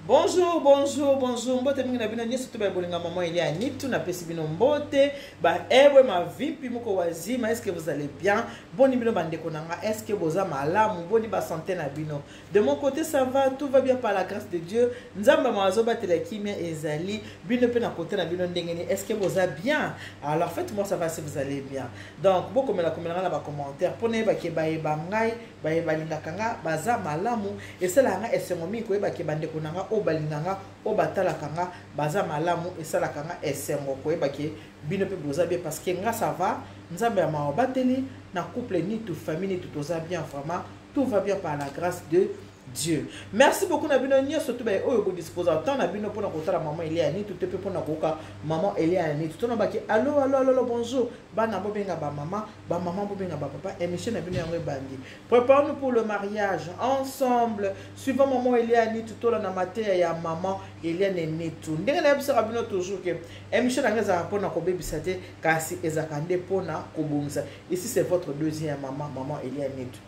Bonjour, bonjour, bonjour. Mbote mingi na bino nyonso to ba bolinga maman Elia Nitu na pesi bino mbote ba ebwe ma vipi moko wazima, est-ce que vous allez bien? Boni bino bandeko na nga, est-ce que boza malamu? Boni ba santé na bino. De mon côté ça va, tout va bien par la grâce de Dieu. Nzambe ma azobatela kimia ezali bino pe na côté na bino ndenge ni, est-ce que boza bien? Alors faites-moi ça va si vous allez bien. Donc bokomela komela na ba commentaires pona yeba ke ba yeba ngai baye balingaka nga baza malamu. Esalaka nga esengo mingi koyeba ke bandeko na nga oyo balinga nga, oyo batalaka nga baza malamu. Esalaka nga esengo koyeba ke bino mpe boza bien, parce que nga ça va. Nzambe ya mawa bateli na couple Nitu, famille Nitu, toza bien vraiment, tout va bien par la grâce de Dieu. Merci beaucoup na bino nyonso to baye oyo bodisposa temps na bino mpona kotala mama Elia Nitu te mpe mpona koyoka mama Elia Nitu. Tonobaki allo allo allo, bonjour bana, bobenga bamama, bamama bobenga bapapa. Émission na bino yango ebandi, Préparons-nous pour le mariage ensemble suivant maman Elia Nitu. Tolanda mateya ya maman Eliane Nitu. Ndenge nayebisaka bino toujours ke émission na ngai ezalaka mpona kobebisa te, kasi ezalaka nde mpona kobongisa. Ici c'est votre deuxième maman, maman Eliane Nitu.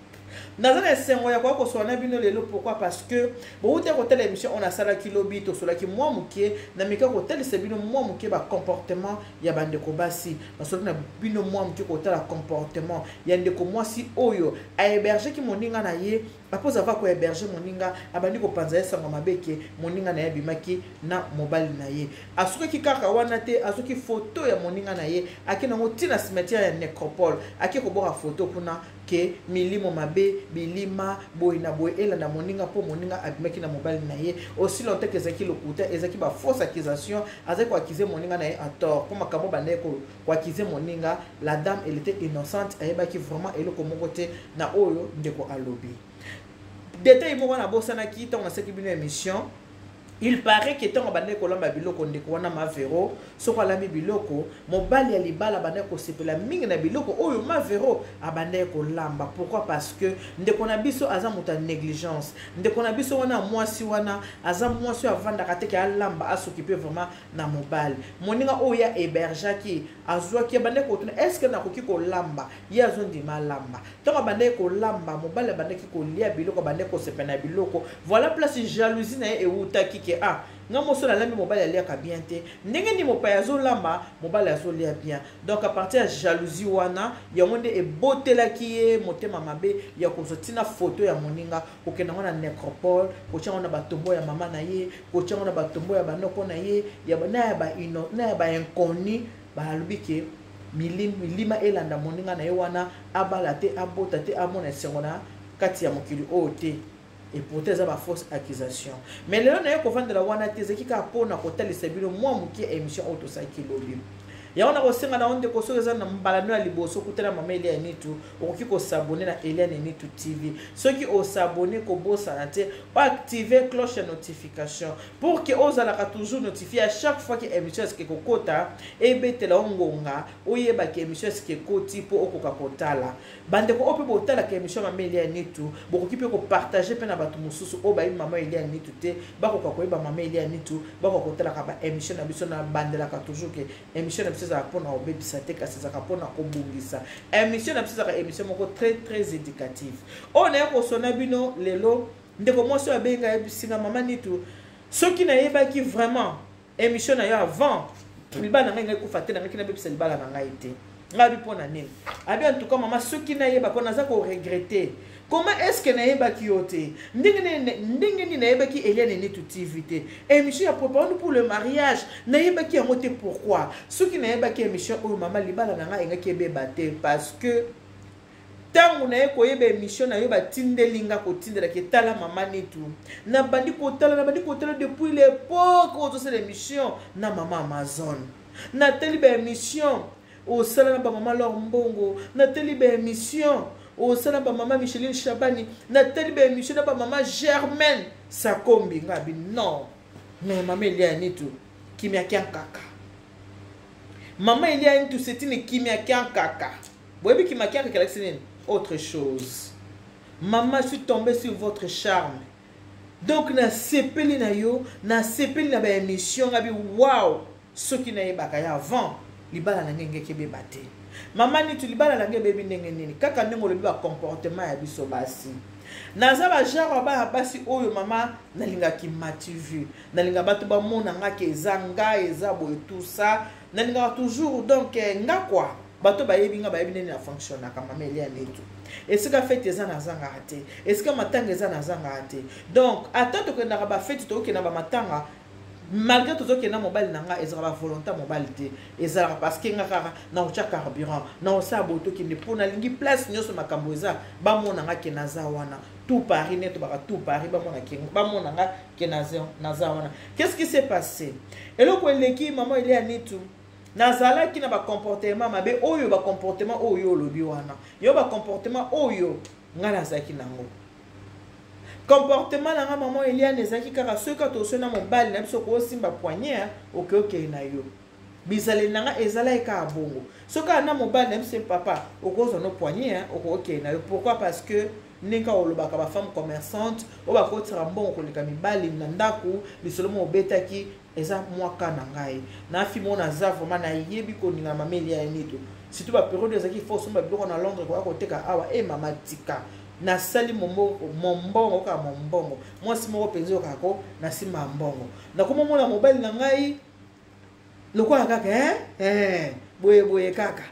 Naza na esengo ya koya kosola na bino lelo. Pourquoi? Parce que bouti kotala émission oyo nasalaki lobi. Tosolaki mwa moke, na mika kotalisa bino mwa moke bacomportement ya bandeko basi. Nasolaki na bino mwa moke kotala comportement ya ndeko mwasi oyo ahébergeki moninga na ye. Après avoir kohéberger moninga, abandi kopanza ye sango mabe ke moninga na ye abimaki na mobali na ye. Asukaki kaka wana te, azwaki foto ya moninga na ye, ake nango ntina cimetière ya nécropole, ake koboka foto kuna ke milimo mabe, bilima boye na boye elanda moninga mpo moninga abimaki na mobali na ye. Aussi longtemps ke ezalaki lokuta, ezalaki bafausse accusation. Azalaki koaccuser moninga na ye à tort mpo makambo bandaki koaccuser moninga, la dame, elle était innocente, ayebaki vraiment eloko moko te na oyo ndeko alobi. Détail moko nabosanaki ntango nasalaki bino émission: il paraît que ntango abandaki kolamba biloko, ndeko wana Mavero, soki alambi biloko, mobali ya libala abandaki kosepela mingi na biloko oyo Mavero abandaki kolamba. Pourquoi? Parce que ndeko na biso aza moto ya négligence. Ndeko na biso wana, mwasi wana, aza mwasi oyo avandaka te ke alamba, asokipe vraiment na mobali. Moninga oyo ya hébergeaki, azwaki, abandaki kotuna: est ce que nakoki kolamba? Ye azondima, alamba. Ntango abandaki kolamba, mobali abandaki kolia biloko, abandaki kosepela na biloko. Voilà place jalousie na ye ewutaki ke: ah, nga moso nalambi, mobali aliaka bien te, ndenge nini mopaya azolamba, mobali azolia bien? Donc à partir ya jalousie wana, yango nde ebotelaki ye motema mabe ya kozwa ntina foto ya moninga, kokenda ngo na nécropole, kotia ngo na batombo ya mama na ye, kotia ngo na batombo ya banoko na ye, na ya bainconnu. Balobi ke milima elanda moninga na ye wana, abala te, abota te, amona esengo na kati ya mokili oyo te. Et pourtant eza bafausse accusation. Mais lelo naye kovandela wana te, ezalaki kaka mpona kotalisa bino mwa moke émission oyo tosalaki lobi. Yango na kosenga na yo ndeko, soki eza na mbala no ya liboso okutana mama Elia Nitu, okoki kos'abonner na Eliane Nitu TV. Soki os'abonner, kobosana te oactive cloche ya notification pour que ozalaka toujours notifié à chaque fois ke émission esike kokota, ebetela yo ngonga, oyebaki émission esike ekoti mpo okoka kotala. Bandeko oyo mpe botalaka émission mama Elia Nitu, bokoki mpe kopartager mpe na bato mosusu oyo bayebi mama Elia Nitu te, bakoka koyeba mama Elia Nitu, bakoka kotalaka baémission na biso. Na bandelaka toujours ke émission na biso ezalaka mpona kobebisa te, kasi ezalaka mpona kobongisa. Émission na biso ezalaka émission moko très très éducative. Oyo naye kosona bino lelo, ndeko mwasi oyo abengi, ayebisinga: mama Nitu, soki nayebaki vraiment émission na yo avant, libala na ngai, ngai kufa te, nangaki nabebisa libala na ngai te. Ngai abi: mpo na nini? Abi: en tout cas mama, soki nayeba, mpo naza koregretter, comment est ce que nayebaki yo te? Ndenge nini nayebaki Eliane Nitu TV te? Émission ya Préparons pour le mariage, nayebaki yango te. Pourquoi? Soki nayebaki émission oyo, mama, libala na ngai engaki ebeba te, parce que ntango naye koyeba émission na yo, batindeli nga, kotindelaki: etala mama Nitu. Nabandi kotala, nabandi kotala depuis l'époque ozosala émission na mama Amazon. Natali baémission osala na bamama Lor Mbongo, natali baémission osala bamama Micheline Shabani, natali baémission na bamama Germaine Sakombi. Nga abi: non, mais mama Elia Nitu, kimiaki kaka. Mama Elia Nitu, c'est une kimiaki kaka. Boyebi kimiaki kaka elakisi nini? Autre chose. Mama, je suis tombé sur votre charme. Donc nasepeli na yo, nasepeli na baémission. Ngabi: wow, soki nayebaka ye avant, libala na ngai ngeki ebeba te. Mama Nitu, libala na ngai ebebi ndenge nini? Kaka ndenge olobi, bacomportement ya biso basi. Naza bagenre ya bana basi oyo, mama, nalingaki m'as-tu-vu, nalinga bato bamona nga ke eza nga, eza boye, tout ça. Nalingaka toujours, donc nga quoi, bato bayebi nga, bayebi ndenge na fonctionnaka. Mama Elia Netu, esika fête eza, nazangaka te. Esika matanga eza, nazangaka te. Donc ata tokendaka bafêtes, tokokenda bamatanga, malgré tozokenda mobali na nga, ezalaka bavolonté mobali te, ezalaka parce que nga kaka naotya carburant, naosala boye, tokende, mpo nalingi place nyonso makambo eza, bamona nga ke naza wana. Tout Paris nde tobaka, tout Paris bamona nga ke naza wana. Qu'est-ce qui s'est passé? Eloko eleki, mama Elia Nitu, nazalaki na bacomportement mabe oyo, bacomportement oyo olobi wana yo, bacomportement oyo ngai nazalaki nango. Comportement na nga, mama Eliane, ezalaki kaka soki kaka tosoi na mobali na biso, koosimba poignet, oke, okei na yo. Bizaleli na nga ezalaki kaka bongo. Soki kaka na mobali na biso, papa, okozwa no poignet, okokei na yo. Pourquoi? Parce que ndenge kaka olobaka, bafemme commerçante oyo bakotisaka mbongo koleka mibali na ndako. Lisolo moko obetaki eza mwaka na ngai na fi moko, naza vraiment nayebi koninga. Mama Elia Nito, surtout bapériode ezalaki fo osomba biloko na Londres, koya koteka awa. E mama, tika, nasali mombongo kaka mombongo. Mwasi moko mpenza oyokaka ko na nsima ya mbongo, nakomomona mobali na ngai lokola kaka eh, boye boye kaka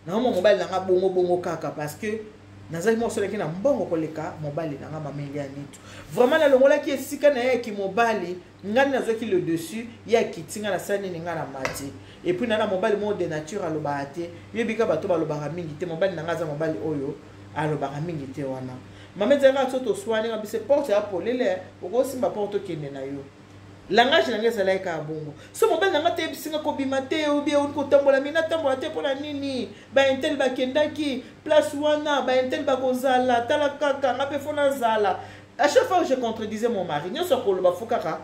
naomona mobali na nga bongo bongo kaka, parce que nazalaki moko solaki na mbongo koleka mobali na nga. Mama Elia Nitu, vraiment nalongolaki esika na ye yaki mobali. Ngai nazwaki le dessus, ye akiti, ngai nasali nini? Ngai na mati. Et puis na mobali moko de nature alobaka te. Yebika, bato balobaka mingi te. Mobali na ngai aza mobali oyo alobaka mingi te. Wana mama, ezalaka so toswani, nga biso porte ya polele, okosimba porte, okende na yo. Langage na ngai ezalaki kaka bongo. So mobali na ngai teyebisinga kobima te, obie oni kotambola mingi, natambola te. Mpo na nini? Baintel bakendaki place wana, baintel bakozala, tala kaka nga mpe fo nazala. À chaque fois que je contredisais mon mari, nyonso akoloba, fo kaka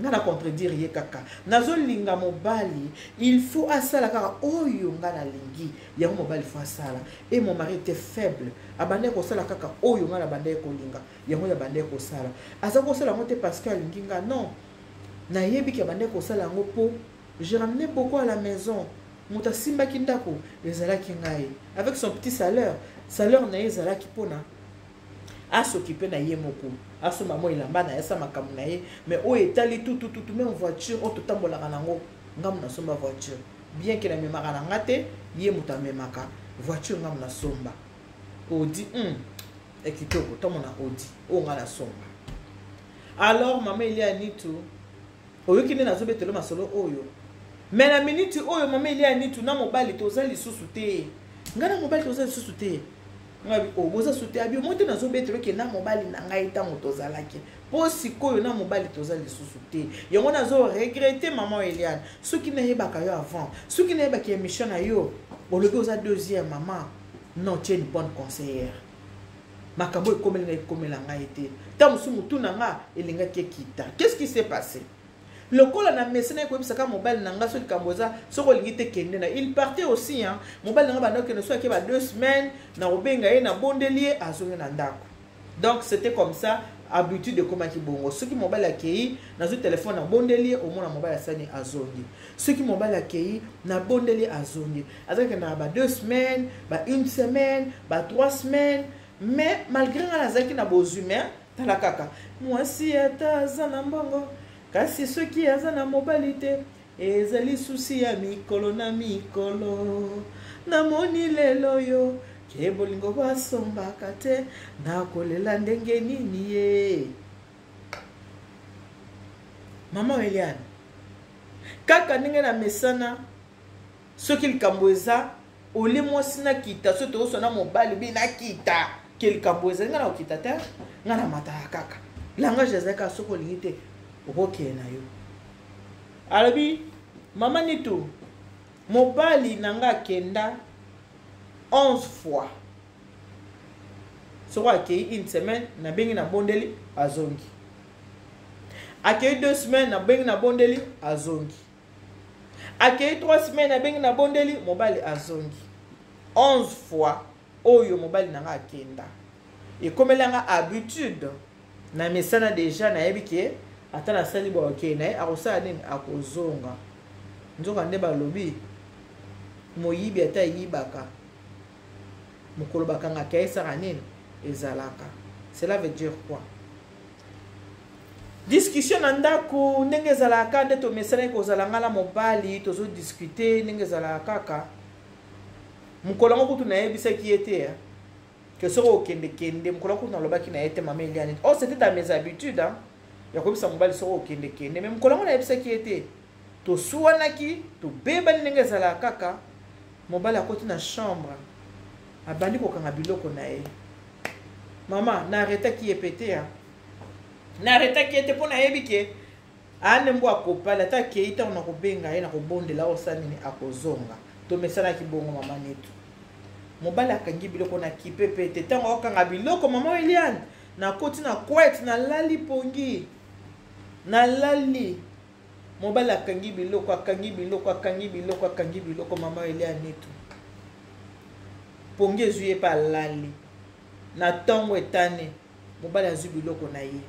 nga na contredire ye. Kaka nazolinga mobali, il faut asala kaka oyo nga nalingi yango. Mobali faut asala. Et mon mari était faible, abandaki kosala kaka oyo nga nabandaki kolinga yango. Ya bandaki kosala, aza kosala yango te parce que alingi nga, non. Nayebi ke abandaki kosala yango mpo je ramenais beaucoup à la maison. Moto asimbaki ndako ezalaki ngai, avec son petit salaire. Salaire na ye ezalaki mpona as'occuper na ye moko, asomba mwa elamba na ye, asa makambo na ye. Mais oyo etali tutututu, même voiture oyo totambolaka nango, ngambo nasomba voiture, bien ke namemaka na nga te, ye moto amemaka voiture, ngambo nasomba Audi ekitoko ntango na Audi oyo nga nasomba. Alors mama Elia Nitu, oyoki nde nazobetelo masolo oyo. Mais na miniti oyo, mama Elia Nitu, na mobali toza lisusu te. Ngai na mobali toza lisusu te. Ngai o boza su te, abi omoi te. Nazobetelo ke na mobali na ngai ntango tozalaki, mpo sikoyo na mobali toza lisusu te. Yango nazo regretter. Mama Eliane, soki nayebaka yo avant, soki nayebaki émission na yo, olobi oza deuxième mama, non, tu es une bonne conseillère. Makambo ekomeli ngai, ekomela ngai te. Ntango mosusu motu na nga elingaki ekita. Qu'est-ce qui s'est passé? Lokola na mese naye koyebisaka mobali na nga, so likambo eza, soki olingi te, kende na. Il partait aussi, hein. Mobali na nga banda okende, so ake ba 2 semaines, na kobenga ye, nabondeli ye, azongi na ndako. Donc c'était comme ça, habitude ekomaki bongo. Soki mobali akei, nazwi telefone, nabondeli ye, omona mobali asani, azongi. Soki mobali akei, nabondeli ye, azongi. Azalaki na ba 2 semaines, ba une semaine, ba 3 semaines. Mais malgré nga nazalaki na bozwi, mais tala kaka mwasi, ata aza na mbongo, kasi soki aza na mobali te, ezali susi ya mikolo na mikolo. Namoni lelo oyo ke bolingo basombaka te. Nakolela ndenge nini ye? Mama Eliane, kaka ndenge na mesana, soki likambo eza, olie mwasi nakita, so tozoswa na mobali bi nakita ke likambo ezali, ngai na kokita te, ngai na mataka kaka. Langage ezali kaka, soki olingi te, okokende na yo. Alobi, mama Nitu, mobali na nga akenda 11 fois. Soko akei une semaine, nabengi, nabondeli, azongi. Akei 2 semaines, nabengi, nabondeli, azongi. Akei 3 semaines, nabengi, nabondeli, mobali azongi. 11 fois oyo mobali na nga akenda, ekomeli nga habitude na mesana déjà. Nayebi ke ata nasali boye, okei na ye, akosala nini? Akozonga. Nzoka nde balobi moyibi ata eyibaka, mokolo bakangaka ye esaka nini? Ezalaka. Cela veut dire quoi? Discussion na ndako ndenge ezalaka nde tomesanaki kozala ngai na mobali, tozodiscute ndenge ezalaka kaka. Mokolo yango kutu nayebisaki ye te ke soki okendekende. Mokolo yango kutu nalobaki na ye te, mama Eliane. Oh, c'était dans mes habitudes, hein, ya koyebisa mobali soki okendekende, mais mokolo yango nayebisaki ye te. Tosuwanaki, tobebani ndenge ezalaka kaka. Mobali akoti na chambre, abandi kokanga biloko na ye. Mama, naarretaki ye pe te, naarretaki ye te, mpo nayebi ke ane mbo akopala. Ata akei, ntango nakobenga ye, nakobondela, osala nini, akozonga. Tomesanaki bongo, mama Netu. Mobali akangi biloko na kipe pe te. Ntango akokanga biloko, mama Eliane, nakoti na couette, nalali pongi, nalali. Mobali akangi biloko, akangi biloko, akangi biloko, akangi biloko. Mama Eliane Netu, pongi ezwi ye mpe alali. Na ntongo etani, mobali azwi biloko na ye,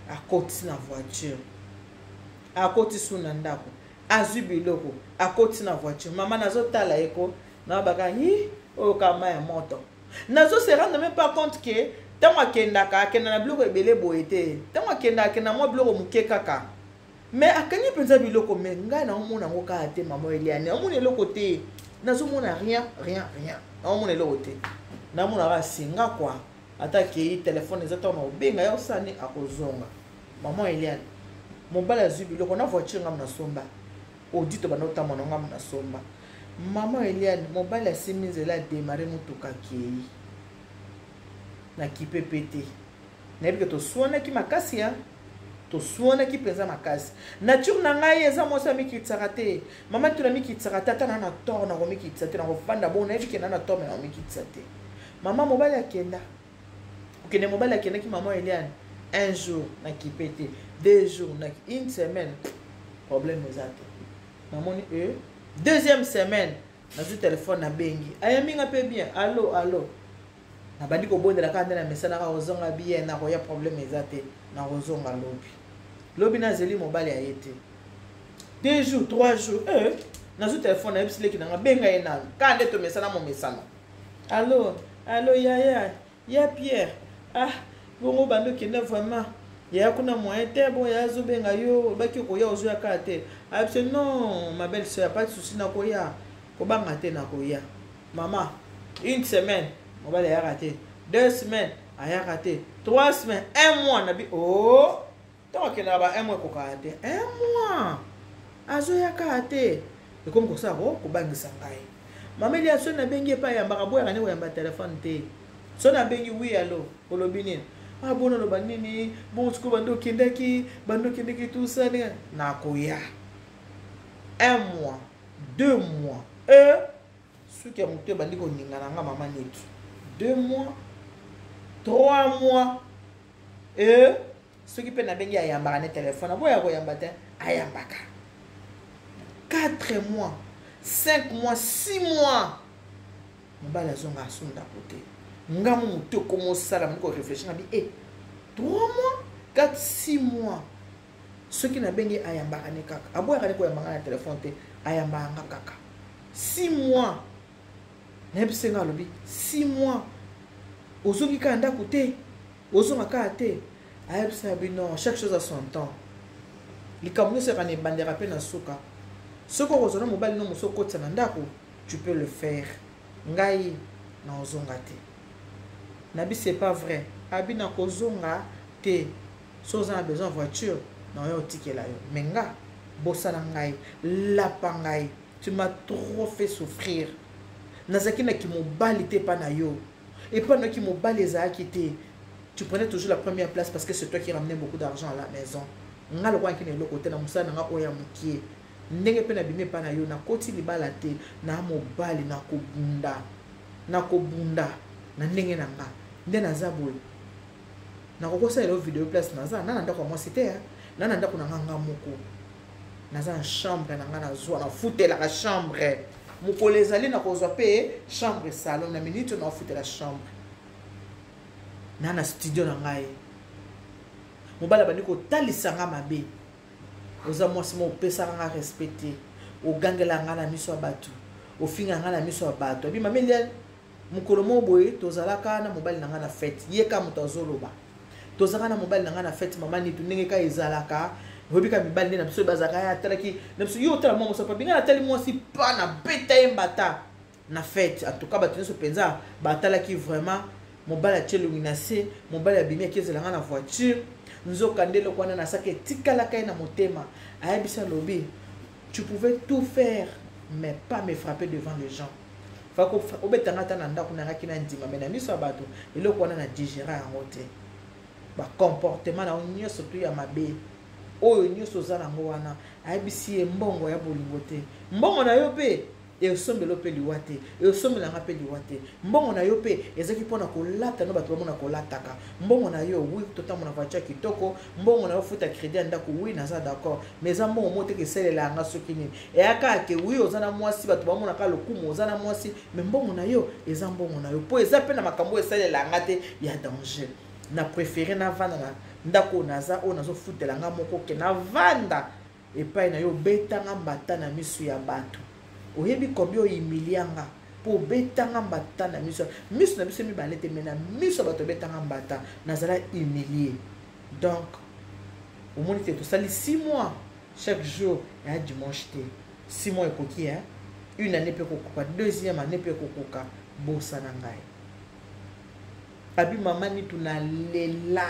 akoti na voiture, akoti su na ndako, azwi biloko, akoti na voiture. Mama, nazotala ye ko nabaka hi oyo kama ya moto. Nazo se rendre même pas compte ke ntango akendaka, akenda na biloko ebele boye te. Ntango akenda, akenda mwa biloko moke kaka, mais akangi mpenza biloko. Mais ngai naomona yango kaka te, mama Eliane. Naomona eloko te, nazomona rien, rien, rien, naomona eloko te. Namonaka singa kwa ata akei, telefone eza, ntango na kobenga ye, osani akozonga. Mama Eliane, mobali azwi biloko na voiture ngamu nasomba odi to banda otambola na ngamu nasomba. Mama Eliane, mobali asimbi nzela, adémarrer motuka, akei na kipepe te. Nayebi ke toswanaki makasi ya toswanaki mpenza makasi. Nature na ngai eza mwasi amikitisaka te. Mama, tuna, amikitisaka te. Ata na tort, nakomikitisa te, nakofanda bongo. Nayebi ke na tort, mais nakomikitisa te. Mama, mobali akenda okende, mobali akendaki. Mama Eliane, un jour nakipe te, 2 jours, na une semaine, problème eza te. Namoni e deuxième semaine, nazwi telefone, nabengi, ayambi nga mpe bien: "Allo, allo." Nabandi kobondela kaka nde namesanaka kozonga bien, nakoya, problème eza te, nakozonga lobi. Lobi nazeli, mobali aye te. 2 jours, 3 jours, nazwi telefone, nayebisi leki nanga: "Benga ye nanu." Kaka nde tomesana momesano: "Allo, allo, yaya ya Pierre. Ah bongo bandi okende vraiment, yaya, kuna moyen te. Bon, yaya azobenga yo, olobaki okoya, ozoya kaka te." Ayebisi: "Non, ma belle sœur, pas de souci, nakoya, kobanga te, nakoya." Mama, une semaine mobali ayaka te, 2 semaines ayaka te, 3 semaines, un mois. Nabi o oh, ntango akendaka ba un mois ekokaka te. Un mois azoyaka te, ekomi kosala ko kobangisa ngai. Mama Elia, so nabengi epai ayambaka, boyaka nde koyamba telefone te. So nabengi: "Oui, allo, olobi nini?" "Ah bon, aloba nini? Bon, sikoyo bandi okendaki, bandi okendaki tusa ndenge nakoya." Un mois, 2 mois, e suki ya motu ebandi koninga na nga. Mama Netu, 2 mois, 3 mois, e soki mpe nabengi, ayambaka ne telefone, aboya koyamba te, ayambaka. 4 mois, 5 mois, 6 mois, mobali azonga asu ndako te. Nga mo motu ekoma osala moni koréfléchir, nabi e 3 mois, 4, 6 mois, soki nabengi, ayambaka ne kaka, aboyaka ne koyambanga na telefone te, ayambaka nga kaka. 6 mois, nayebisi nga, alobi: "6 mois ozongi kaka ndako te, ozonga kaka te." Ayebisa bino: "Chaque chose a son temps. Likambo nyonso eka na ebandeka mpe na suka. Soki okozwa na mobali no mosu okotisa na ndako, tu peux le faire. Ngai na ozonga te." Nabi: "C'est pas vrai." Abi: "Nakozonga te. So oza na besoin voiture na oya otikela yo, mais nga bosana ngai, lapa ngai. Tu m'as trop fait souffrir. Nazalaki na kimobali te epa na yo, epa na kimobali ezalaki te. Tu prenais toujours la première place parce que c'est toi qui ramenais beaucoup d'argent à la maison. Nga lokwaki na eloko te na mosala na nga oyo ya mokie. Ndenge mpe nabimi epa na yo, nakoti libala te na mobali, nakobunda, nakobunda na ndenge na nga nde naza boye. Nakokosalela yo video place naza na ndako ya mwasi te, na ndako na nga, nga moko naza na chambre na nga, nazwa, nafutelaka chambre. Mokolo ezali nakozwa mpe chambre salon. Na minute oyo naofutela chambre na studio na ngai." Mobali abandi kotalisa nga mabe: "Oza mwasi mo opesaka nga respect te, ogangela nga na miso ya bato, ofinga nga na miso ya bato." Abi: "Mama Eliane, Mokolo moko boye tozalaka na mobali na ngai na fete, ye ka moto azoloba. Tozalaka na mobali na ngai na fete, mama Nitu, ndenge ka ezalaka. Oyebi ka mibali nde na biso bazalaka, ye atalaki na biso, yo otala mwa mosapa, binga natali mwasi pa na beta ye mbata na fete. En tout cas bato nyonso mpenza batalaki vraiment. Mobali atie elongi na se, mobali abimi akezela nga na voiture. Nzoka nde eloko wana nasaki etikalaka ye na motema. Ayebisi, alobi: "Tu pouvais tout faire, mais pas me frapper devant les gens." Fako obetanga ata na ndako nangaki na ndima, mais na miso ya bato, eloko wana na digérer yango te. Bacomportement na yo nyonso tu ya mabe oyo nyonso oza nango wana, ayebisi ye, mbongo ya bolingo te, mbongo na yo mpe esombela mpe liwa te, esombelanga mpe liwa te. Mbongo na yo mpe ezalaki mpona kolata no bato bamona kolataka. Mbongo na yo, oui, totambola voiture kitoko. Mbongo na yo, futa crédit ya ndako, oui, naza d'accord, mais eza mbongo moko teke esalela yanga soki nini. Eyaka ke oui, oza na mwasi, bato bamonaka lokumu, oza na mwasi, mais mbongo na yo eza mbongo na yo, mpo eza mpe na makambo oyo esalela yanga te ya danger. Na préféré navanda na ndako oyo naza, oyo nazofutela nga moko, ke navanda epai na yo, obetanga mbata na miso ya bato. Oyebi combien ohumilianga mpo obetanga mbata na miso na biso mibale te, mais na miso ya bato obetanga mbata, nazala humilié. Donc omoni te, tosali 6 mois, chaque jour eya dimanche te. 6 mois ekoki, hein? Une année mpe kokoka, deuxième année mpe kokoka. Bosana ngai. Abi mama Nitu, nalela,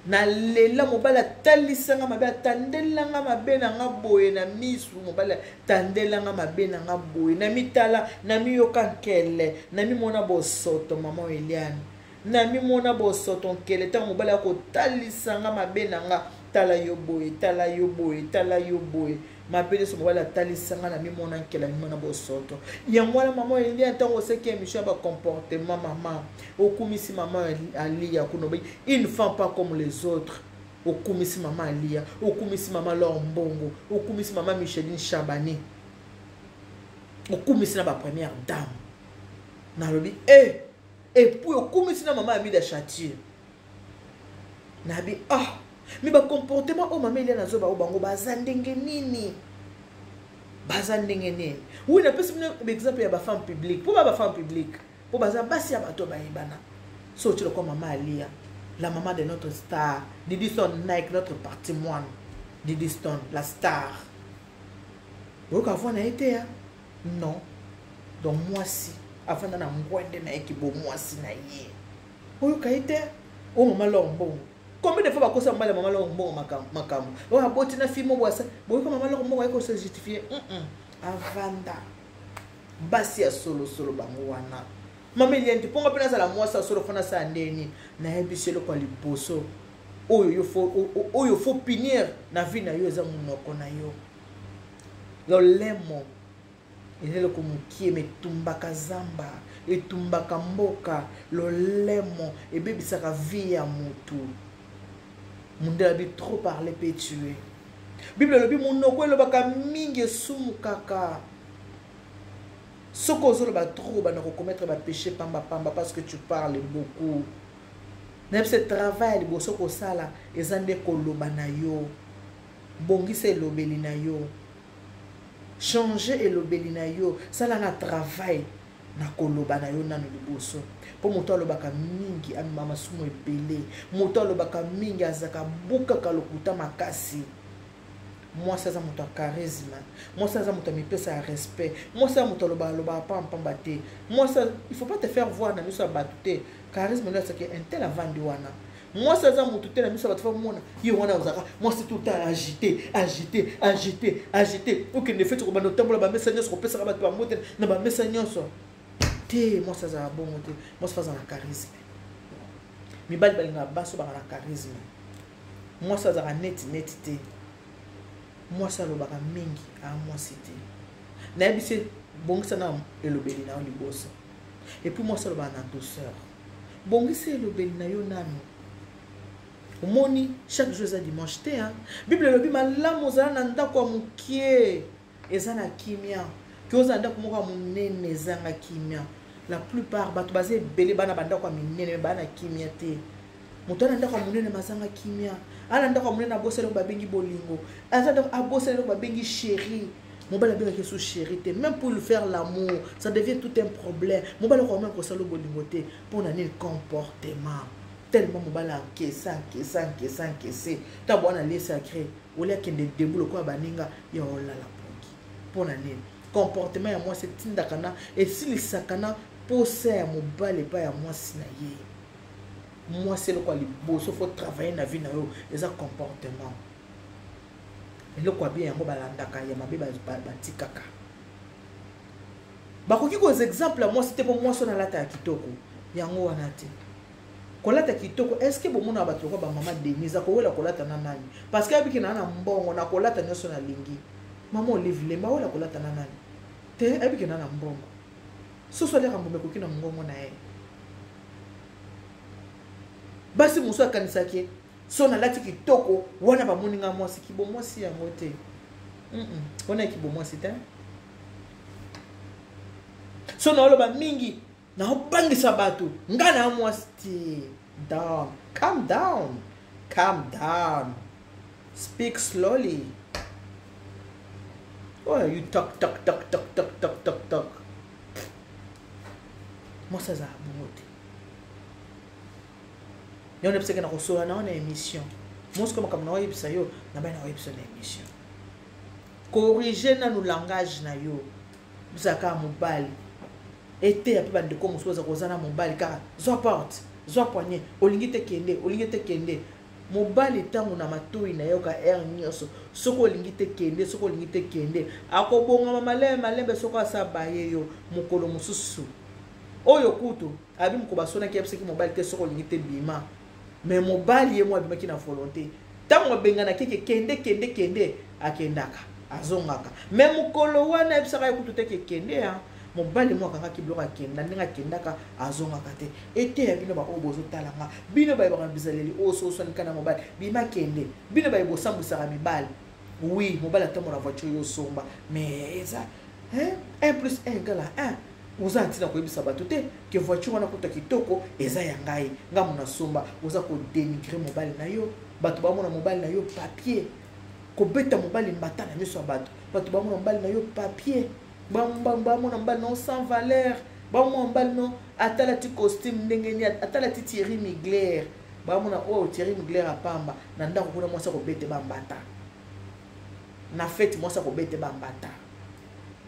nalela. Mobali atalisanga mabe, atandelanga mabe na nga boye na misu. Mobali atandelanga mabe na nga boye na mitala, namiyoka nkele, namimona bosoto. Mama Eliane, namimona bosoto, nkele, ntango mobali akotalisanga mabe na nga: "Tala yo boye, tala yo boye, tala yo boye." Mabe nyonso mobali atalisanga, namimona nkele, namimona bosoto. Yango wana, mama Eliane, ntango oseki émission ya bacomportement, mama okumisi mama Alia kuna, obengi une femme pas comme les autres. Okumisi mama Alia, okumisi mama Lor Mbongo, okumisi mama Micheline Chabani, okumisi na bapremière dame. Nalobi e, et puis okumisi na mama Amida Chature. Nabi: "Ah, mais bacomportement oyo mama Eliane azoba oyo, bango baza ndenge nini? Baza ndenge nini?" Oui, napesi bino exemple ya bafemme publique, mpo ba bafemme publique, mpo baza basi ya bato bayebana. So oti lokwa mama Alia, la maman de notre star Didi Stone Nike, notre patrimoine Didi Stone la star, boyoka voix na ye te ya non. Donc mwasi afanda na ngwende na ye, kibo mwasi na ye, oyoka ye te. Oyo mama Lor Mbongo, combien de fois bakosa mobali ya mama Lor Mbongo makambo oyo aboti na fille moko asa? Boyoka mama Lor Mbongo ayeko se justifier? Avanda. Basi ya solosolo bango wana. Mama Eliane te, mponga mpe nazala mwasi ya solo, fo nasala ndeni? Nayebisi, eloko ya liboso oyo faut punir na vie na yo eza monoko na yo. Lolemo eza eloko mokie, mais etumbaka zamba, etumbaka mboka. Lolemo ebebisaka vie ya motu. Mundele abi: "Trop parler peut tuer." Bible elobi: monoko elobaka mingi esumukaka. Soki ozoloba trop, banda kocommettre bapéché pambapamba, parce que tu parles beaucoup. Nayebi se travail ya liboso kosala eza nde koloba na yo. Bongisa elobeli na yo, change elobeli na yo, sala na travail na koloba na yo nano liboso, mpo moto alobaka mingi amema masumu ebele. Moto alobaka mingi azalaka bukaka lokuta makasi. Mwasi aza moto ya charisme, mwasi aza moto ya mipesa ya respect, mwasi aza moto alobaka alobaka pampamba te. Mwasi, il faut pas te faire voir na miso ya bato te. Charisme nde asaki intel avandi wana. Mwasi aza motu te na miso ya bato famona ye wana ozalaka mwasi tout temps agité, agité, agité, agité. Okende feti, kobanda otambola bamesa nyonso, kopesaka bato bambote na bamesa nyonso te. Mwasi azala bongo te. Mwasi faut aza na charisme. Mibali balingaka basi oyo baka na charisme. Mwasi azalaka neti neti te. Mwasi alobaka mingi aa mwasi te. Nayebi se bongisa na elobeli na yo liboso. Et puis mwasi alobaka na douceur. Bongisa elobeli na yo nano. Omoni, chaque jour eza dimanche te, hein? Bible elobi: malamu ozala na ndako ya mokie eza na kimia, ke ozala ndako moko ya monene ezanga kimia. La plupart bato baza ebele bana bandako ya minene, mais baa na kimia te. Moto ana ndako ya monene mazanga kimia, ana ndako ya monene, abosali eloko babengi bolingo, aza ndako, abosali eloko babengi chéri. Mobali abengaki so chéri te. Même pour lui faire l'amour, ça devient tout un problème. Mobali akomema kosala bolingo te. Mpo na nini? Comportement. Tellement mobali ankese, ankese, ankese, ankese. Ntango wana lieu sacré, oli akende debu lokola baninga ya olala pongi. Mpo na nini? Comportement ya mwasi etindaka na esilisaka na posa ya mobali epai ya mwasi na ye. Mwasi, eloko ya liboso faut travailler na vie na yo eza comportement. Eloko ya bien, yango balandaka, ya mabe batikaka. Bakoki kozwa exemple ya mwasi te, mpo mwasi wana alata ya kitoko, yango wana te. Kolata kitoko, est-ce bomona bato lokola bamama Denise akowela kolata na nani? Parce que ayebiki na na mbongo na kolata nyonso nalingi. Mama Olive Lemba awela kolata na nani te? Ayebiki na na mbongo. Soso aliaka mbuma ekoki na mongongo na ye. Basi mosusu akanisaki so nalati kitoko wana bamoni nga mwasi. Kibomwasi yango te. Wana kibomwasi te. So naoloba mingi, naobangisa bato, nga na mwasi te. Down, calm down, calm down, speak slowly. Oh, you talk, talk, talk, talk, talk, talk, talk, talk. Mwasi azala bongo te. Yango nayebisaki na kosola na yo na émission. Mosiko makambo na oyebisa yo na bai na oyebisa na émission. Corrige nanu langage na yo. Bizalaka mobali eteya mpe bandeko mosusu baza koza na mobali kaka zwa porte, zwa poignet, olingi te kende, olingi te kende. Mobali ntango na matoi na yoka aire nyonso, soki olingi te kende, soki olingi te kende, akobongama malembe malembe. Soki asa baye yo mokolo mosusu oyo kutu abi moko basonaki, yebisaki mobali te soki olingi te bima. Mais mobali ye mo abimaki na volonté. Ntango abenganaki ke kende, kende, kende, akendaka, azongaka. Mais mokolo wana ayebisaka ye kutu te ke kende ya mobali mo akangaki biloko, akenda. Ndenge akendaka, azongaka te. Eteya bino baoyo bozotalanga, bino bayebaka bizaleli oyo. So oswanika na mobali, bima, kende. Bino baye bosambwisaka mibali, oui, mobali atambola voiture yo osomba, mais eza 1 plus 1 égale à 1. Oza na ntina koyebisa bato te ke voiture wana kuta kitoko eza ya ngai, ngambo nasomba. Oza kodénigrer mobali na yo. Bato bamona mobali na yo papier. Kobeta mobali mbata na miso ya bato, bato bamona mobali na yo papier, bamona mobali na yo sans valeur, bamona mobali no atalati costume ndenge nini, atalati Thierry Mugler, bamona oyo Thierry Mugler apamba na ndako kuna. Mwasi akobete bambata na fete, mwasi akobete bambata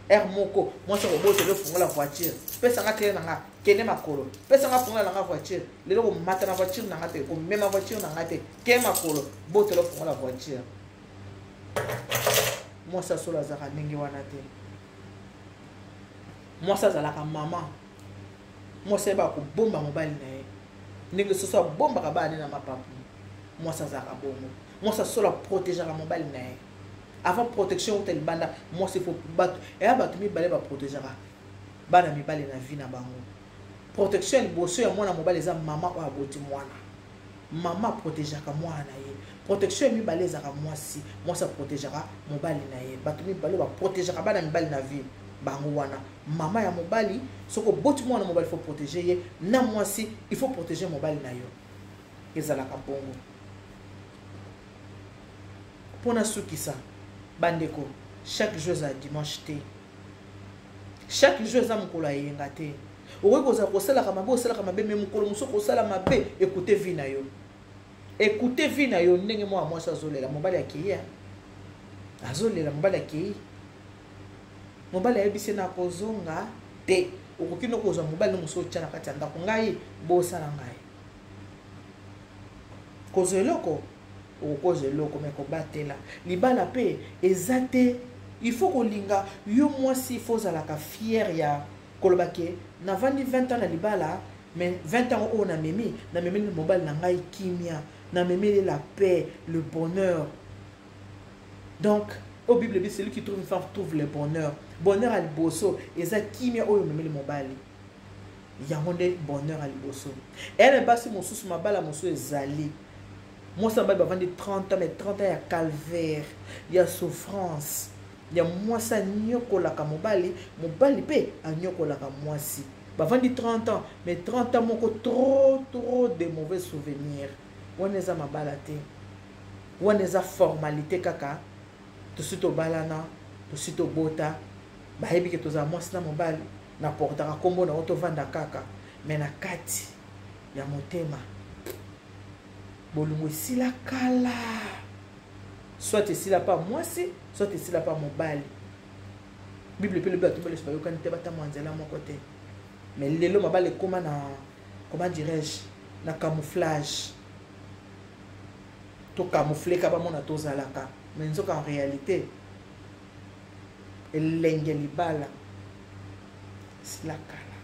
aire moko, mwasi akobotela ofungola voiture, pesanga clé na nga, kende makolo, pesanga fungola na nga voiture, lelo komata na voiture na nga te, komema voiture na nga te, ke makolo, botela ofungola voiture. Mwasi asolo azalaka ndenge wana te. Mwasi azalaka mama. Mwasi ayebaka kobomba mobali na ye ndenge soso abombaka bana na mapapu. Mwasi azalaka bongo. Mwasi asolo aprotégeaka mobali na ye. Avant protection uta libanda, mwasi faut bato eya bato mibale baprotégeaka bana mibale na vie na bango. Protection ya liboso ya mwana mobali eza mama oyo aboti mwana. Mama aprotégeaka mwana na ye. Protection ya mibale ezalaka mwasi. Mwasi aprotégeaka mobali na ye. Bato mibale oyo baprotégeaka bana mibali na vie, bango wana: mama ya mobali. Soki oboti mwana mobali, faut protéger ye. Na mwasi, il faut protéger mobali na yo. Ezalaka bongo. Mpona sukisa, bandeko, chaque jour ezala dimanche te, chaque jour eza mokolo ya eyenga te. Okoki kozala kosalaka mabe, osalaka mabe, mais mokolo mosusu kosala mabe. Ekute vie na yo, ekute vie na yo. Ndenge mwana mwasi azolela, mobali akei, azolela, mobali akei, mobali ayebisi na kozonga te. Okoki no kozwa mobali no mosusu otya na kati ya ndako. Ngai bosala ngai kozwa eloko, okokozwa eloko, mais kobatela libala mpe eza te. Il faut kolinga yo mwasi, il faut ozalaka fier ya koloba ke navandi 20 ans na libala, mais 20 ans oyo namemi, namemeli mobali na ngai kimia, namemeli la paix, le bonheur. Donc oyo Bible ebi: celui qui trouve une femme trouve le bonheur. Bonheur ya liboso eza kimia oyo omemeli mobali. Yango nde bonheur ya liboso. Ene basi mosusu, mabala mosusu ezali mwasi na mobali bavandi 30 ans, mais 30 ans ya calvaire, ya souffrance, ya mwasi anyokolaka mobali, mobali mpe anyokolaka mwasi. Bavandi 30 ans, mais 30 ans moko trop, trop de mauvais souvenirs. Wana eza mabala te, wana eza formalité kaka. Tosi tobalana. Tosi tobota, bayebi ke tozala mwasi na mobali, na portaka nkombo na yo, tovanda kaka, me na kati ya motema bolingo esila kala. Soit esila pa mwasi, soit esila pa mobali. Bible mpe elobi bato baleso bayokani te, batamwa nzela moko te. Mais lelo mabala ekóma na, comment dirais-je, na camouflage. Tocamoufleka, bamona tozalaka, mais nzoka en réalité elenge libala esila kala,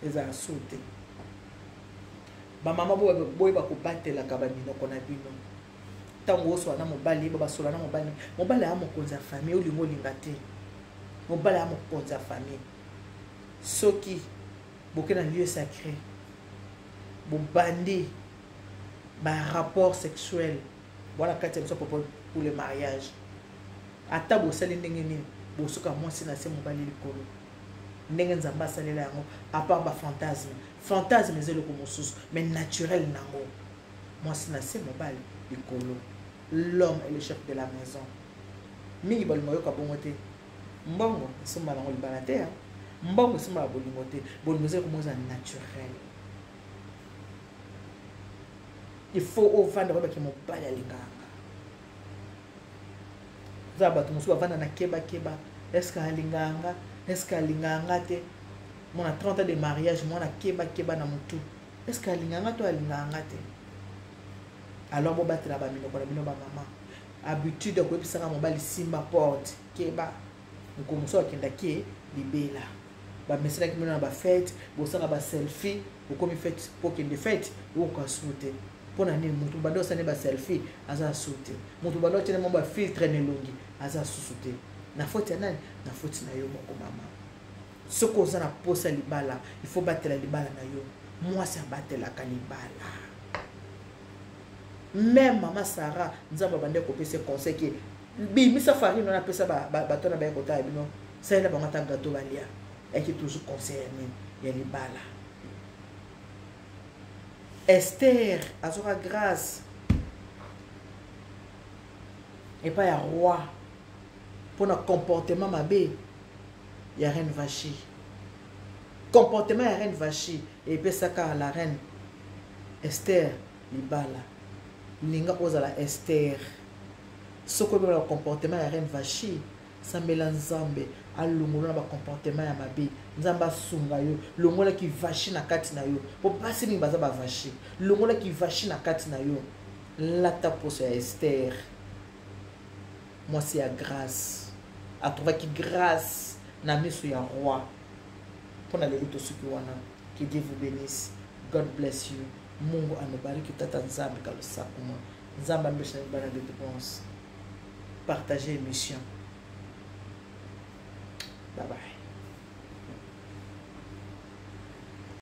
ezala su te. Bamama, boyeba kobatelaka baminoko na bino. Ntango osola na mobali, yeba basola na mobali. Mobali aya mokonzi ya famille, olinga olinga te, mobali aya mokonzi ya famille. Soki boke na lieu sacré, bobandi barapport sexuel wana kati ya biso pour le mariage, ata bosali ndenge nini, bosuka mwasi na se, mobali likolo, ndenge Nzambe asalela yango. À part bafantasme, fantasme eza eloko mosusu, mais naturel nango mwasi na se, mobali likolo. L'homme est le chef de la maison. Mingi balinga oyoka bongo te. Mbongo esomba nango libala te, mbongo esombaka bolingo te. Bolingo eza eloko moko eza naturel. Il faut ovanda, oyebaki mobali alingaka. Eza bato mosusu bavanda na kebakeba: est-ce alingaka nga? Est-ce alingaka nga te? Mona 30 ans de mariage, mwana kebakeba na motu: est-ce alingaka nga to alingaka nga te? Alors bobatela baminoko na bino, bamama. Habitude ya koyebisaka mobali simba porte, keba, mokolo mosusu akendaki libela. Bameselaki bino na bafête, bosala baselfie, okomi fête mpo okende fête, okoka su te. Mpo na nini? Motu bandi osali baselfie aza su te. Motu bandi otiene mwa bafiltre na elongi aza susu te. Na foti ya nani? Na foti na yo moko, mama. Soki oza na posa libala, il faut batela libala na yo. Mwasi abatelaka libala. Même mama Sara, Nzambe abandi kopesa conseil ke bimisa farine wana, apesa bato na baye kotala bino, salela bango ata gâteau balia. Ayaki toujours conseil ya nini? Ya libala. Ester azwaka grâce epai ya roi mpona comportement mabe ya reine Vashi. Comportement ya reine Vashi epesaka la reine Ester libala. Linga ozala Ester. Soki oyebaka comportement ya reine Vashi, sambela Nzambe alongola na bacomportement ya mabe. Nzambe asunga yo, longolaki Vashi na kati na yo, mpo basi mingi baza bavashi. Longolaki Vashi na kati na yo, lata poso ya Ester, mwasi ya grâce. Atrouvaki grâce na miso ya roi. Mpo na lelo tosuki wana. Que Dieu vous bénisse. God bless you. Mungu anubariki. Tata Nzambe kalusakuma, Nzambe ambesha bana de réponse. Partagez émission. Bye bye.